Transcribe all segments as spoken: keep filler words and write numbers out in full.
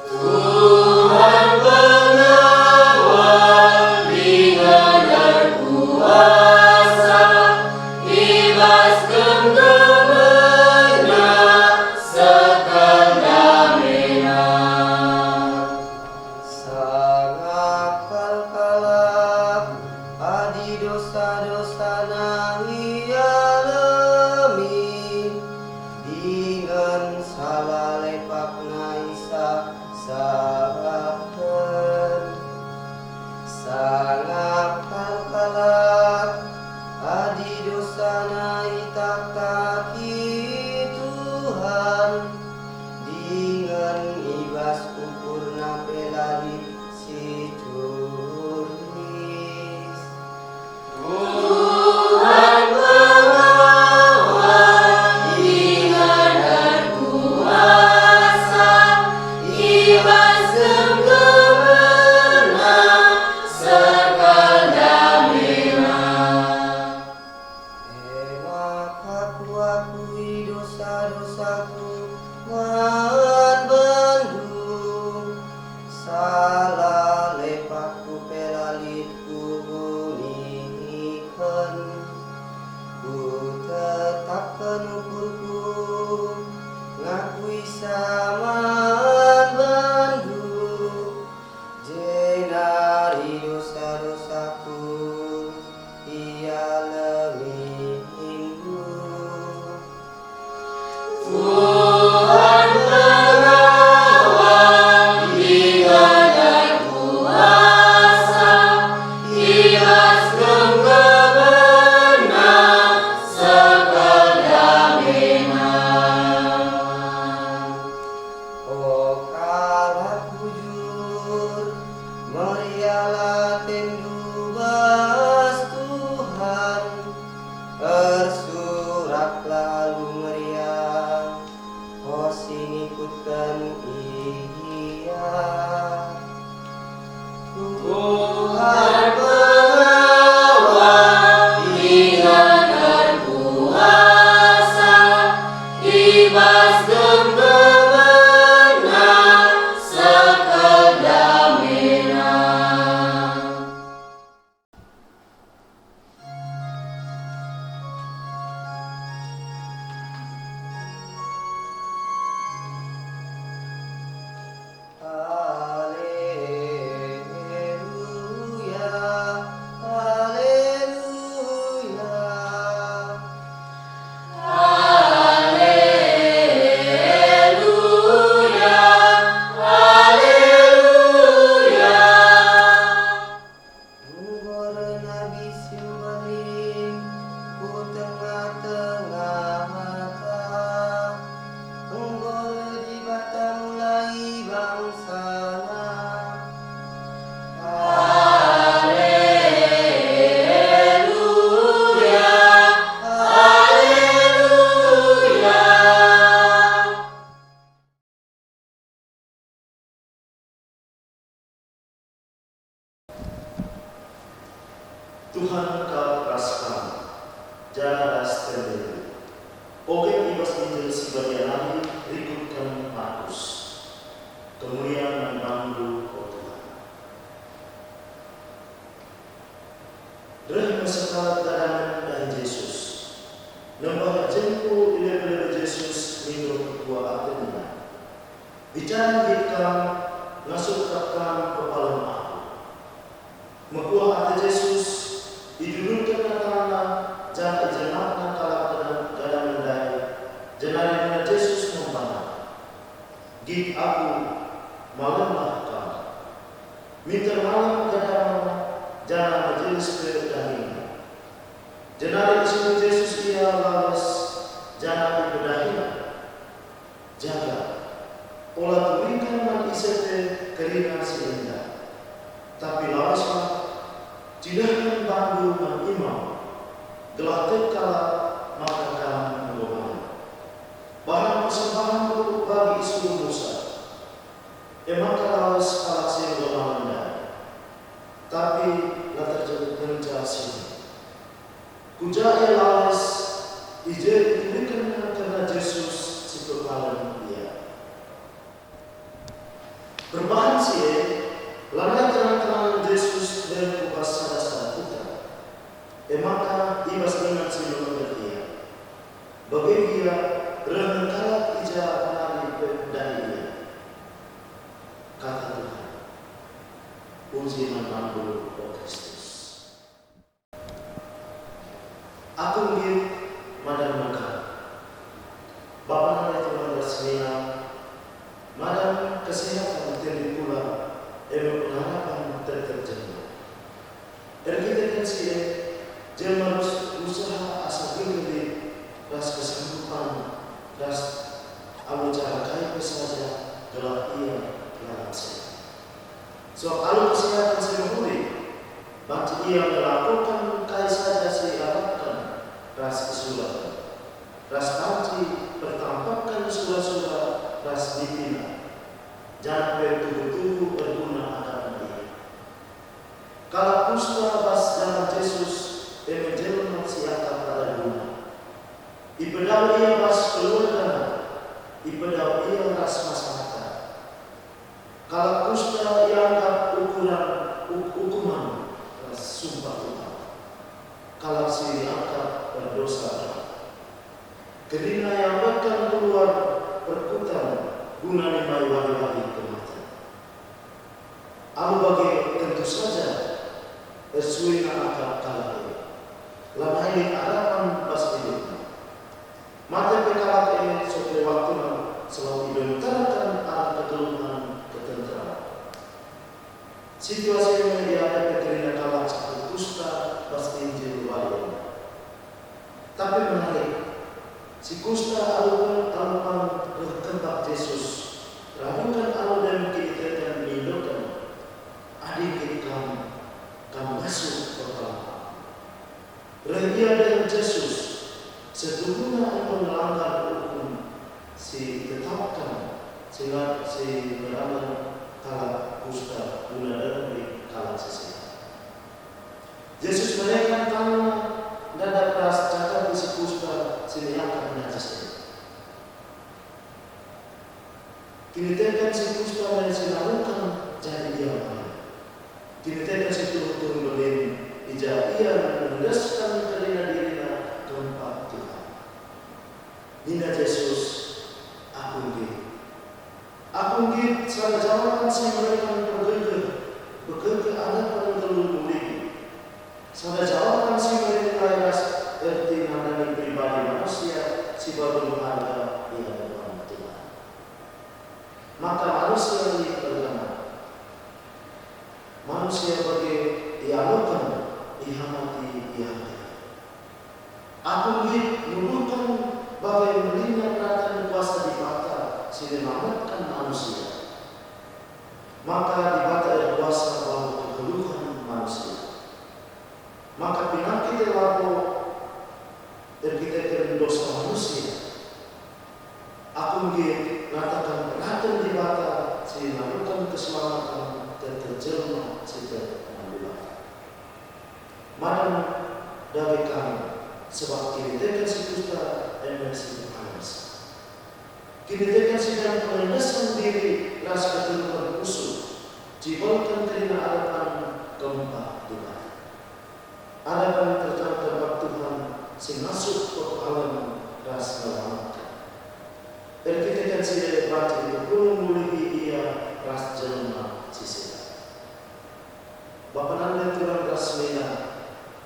Tuhan pengawal, dingen erkuasa, i bas genggemenNa sekalak damena. Sangap kal kalak adi dosa-dosana ialemi, dingen sala lepakna isah-sahken. Sangap kal kalak adi dosana itaktaki Tuhan, dingen i bas ukurna pe la lit si turis. Tuhan pengawal, dingen erkuasa, i bas genggemenNa sekalak damena. E maka kuakui dosa-dosaku man bandu, sala lepakku pe la lit kubuniken. Kutetapken ukurku, ngakui sa man bandu, jenari dosa-dosaku ialemiNdu. Tuhan pengawal, dingen erkuasa, i bas genggemenNa sekalak damena. O kalak bujur, meriahlah atendu bas Tuhan, ersuraklah alu meriah, o si ngikutken Ia. Tuhan pengawal, dingen erkuasa, i bas genggemenNa sekalak damena. Aleluya, aleluya. Aleluya, aleluya. Enggo reh Nabi si Mbelin ku tengah-tengahta, enggo reh Dibata mulai bangsaNa. Aleluya, aleluya. Tuhan kap ras kam, janah ras tendindu. Oge i bas Injil si Badia nari rikutken Markus. Kemulian man bandu, o Tuhan. Reh me sekalak dalangen ndahi Jesus. Nembah jengku i lebe-lebe Jesus mindo pekuah ate nina, "Bicara nggit kam, ngasup kap kam pepalem aku." Mekuah ate Jesus, idundunkenNa tanganNa, janah ijemakNa kalak dalan-, dalangen ndai, jenari nina Jesus man bana, "Nggit aku, malemlah kam." Minter malem kedamana, janah mejelis pe dahina. Jenari isungkun Jesus ia lawes, janah ipedahina, "Jaga, ola turiken man ise pe kerina si enda, tapi laweslah, cidahken bandu man imam, gelah tek kalak maka kam enggo malem. Bahan persembahenndu bagi isuruh Musa." E maka lawes kalak si enggo malem ndai, tapi la terjengkenca sini. Ku ja ia lawes, i je iturikenna kerna Jesus si pepalem ia. Perbahan si e, lanai terang-terangen Jesus reh ku bas sada-sada kuta. E maka i bas ingan si memeget ia. Bage gia reh nge kalak i ja nari pe ndahi ia. Kata Tuhan. Puji man bandu, o Kristus. Aku nggit madan mekar. Bapa nande Tuhan ras senina, madan kesehatan tendin kula, e me pengharapan terterjemah. Erkiteken si e, jelma rus usaha asa gegeh lit ras kesanggupan ras alu cara kai pe saja gelah ia lalap sehat. Sebab alu kesehatan si mehuli, banci ia ngelakoken kai saja si iarapken ras isuraken, ras banci pertampakken sura-sura ras nipina, janah pe tuhu-tuhu erguna akapna ia. Kalak kusta bas zaman Jesus e me jelma si akap la erguna. Ipedau ia bas keluargana, ipedau ia ras masyarakat. Kalak kusta ianggap ukuran uk-, ukuman ras sumpah Tuhan. Kalak si ianggap erdosa berat. Kerina iambarken keluar perkutan guna nimai wahi-wahi kematen. Alu bage tentu saja ersuina akap kalak e. Lanai lit arapan bas idupna. Mate pe kalak e sope waktuna selalu ibenterken arah kegeluhen ketenteran. Situasi e me iadapi kerina kalak si kusta bas Injil wari enda. Tapi menarik, si kusta alu pang, alu pang reh kembak Jesus, rabuken alu dem kiniteken nindoken, "Adi kin kam, kam ngasup pepalang." Reh ia dem Jesus, setuhuna enggo ngelanggar ukum si itetapken si nga-, si ngeramen kalak kusta guna dem lit kalak si sehat. Jesus mereken tanna ndadak ras cakap si kusta si niakap najis e. Kiniteken si kusta me sinaruken jadi ia main. Kiniteken si tuhu-tuhu mbelin, i ja ia ngendesken kerina dirina kempak Tuhan. Nina Jesus, "Aku nggit." Aku nggit sada jawaban si mereken pergegeh, begegeh adapen nggeluh mulihi. Sada jawaban si mereken ras erti nandangi pribadi manusia si bage meharga i adopan Tuhan. Maka manusia lit erkena. Manusia bage ialoken, ihamati, iakap. Aku nggit nuduhken bage melinna peraten kuasa Dibata si ngelamatken manusia. Maka Dibata erkuasa babo kegeluhen manusia. Maka pinakit e labo erkiteken dosa manusia. Aku nggit ngataken peraten Dibata si ngaloken keselamaten tete jelma si tek man Dibata. Madam dage kam, sebab kiniteken si kusta e me si pepalas. Kiniteken si dem pengendesen diri ras kegeluhen pusuh, cibelken kerina adapan kempak Dibata. Adapan terjangkar bak Tuhan si ngasup pepalem ras ngelamatken. Erkiteken si e banci ipepulung mulihi ia ras jelma si sehat. Bapa nande turang ras senina,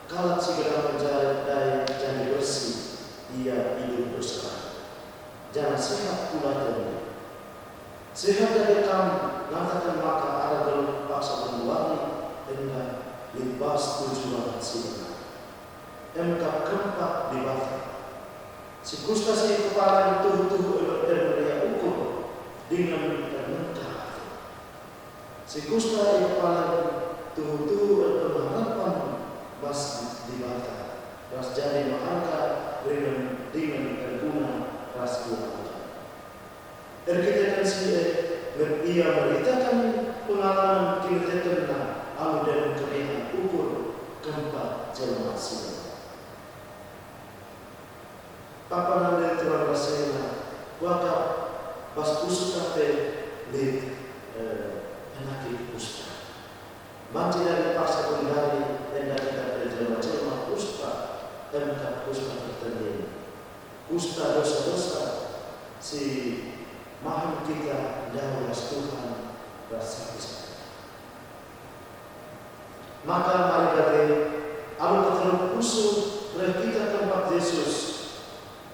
kalak si gedang penjari ndai jadi bersih, ia idur dosa, janah sehat kula tende. Sehat dage kam ngataken maka arah geluh paksa genduari enda lit bas tujuan si benar. Emkap kempak Dibata. Si kusta si kepala tuhu-tuhu ermeriah ukur dingen ernengkah ate. Si kusta i kepala tuhu-tuhu erpengharapan bas Dibata, ras jadi meharga ringan dingen erguna ras ia. Erkiteken si e, ia meritaken pengalaman kinitekenna alu dem keriahen ukur kempak jelma si deban. Bapa nande turang ras senina, kuakap bas pusuh kate lit, eh, kusta dosa-dosa si mahan kita ndauh ras Tuhan ras sapih-sapih. Maka mari dage, alu keteruk pusuh reh kita kempak Jesus,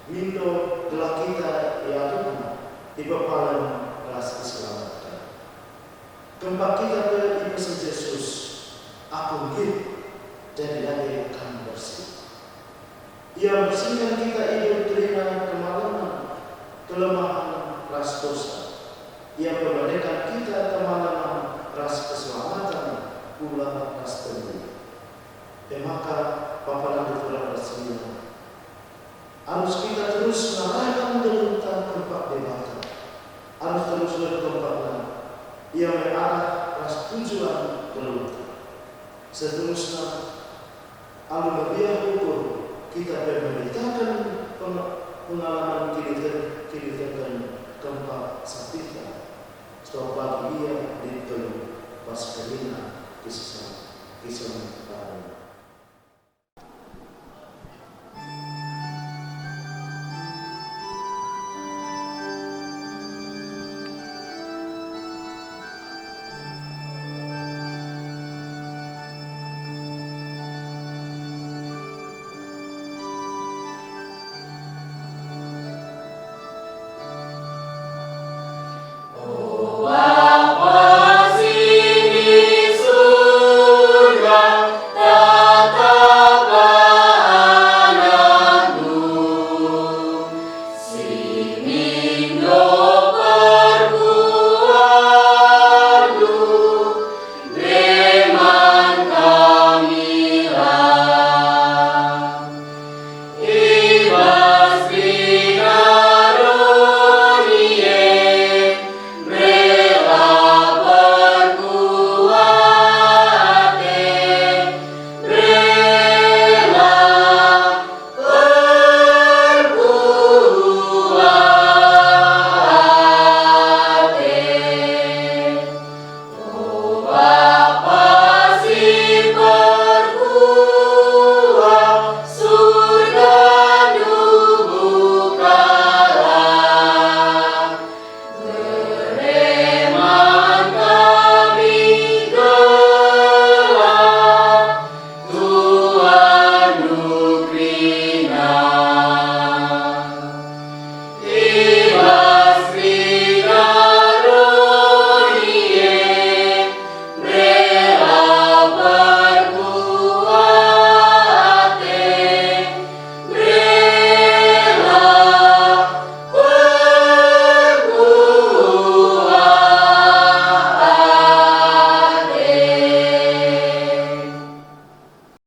mindo gelah kita iakupna, ipepalem ras iselamatken. Kempak kita pe ipesen Jesus, "Aku nggit, jadi dage kam bersih." Ia mbersihken kita i bas kerina kemalemen, kelemahen ras dosa. Ia pemereken kita kemalemen ras keselamaten, ula ras tendi. E maka, bapa nande turang ras senina, arus kita terus ngarahken geluhta kempak Dibata. Arus terus reh kempakna, ia me arah ras tujuan geluhta. Seterusna, alu meriah ukur, kita pe meritaken peng-, pengalaman kiniteken, kiniteken kempak sapihta. Sebab bagi ia lit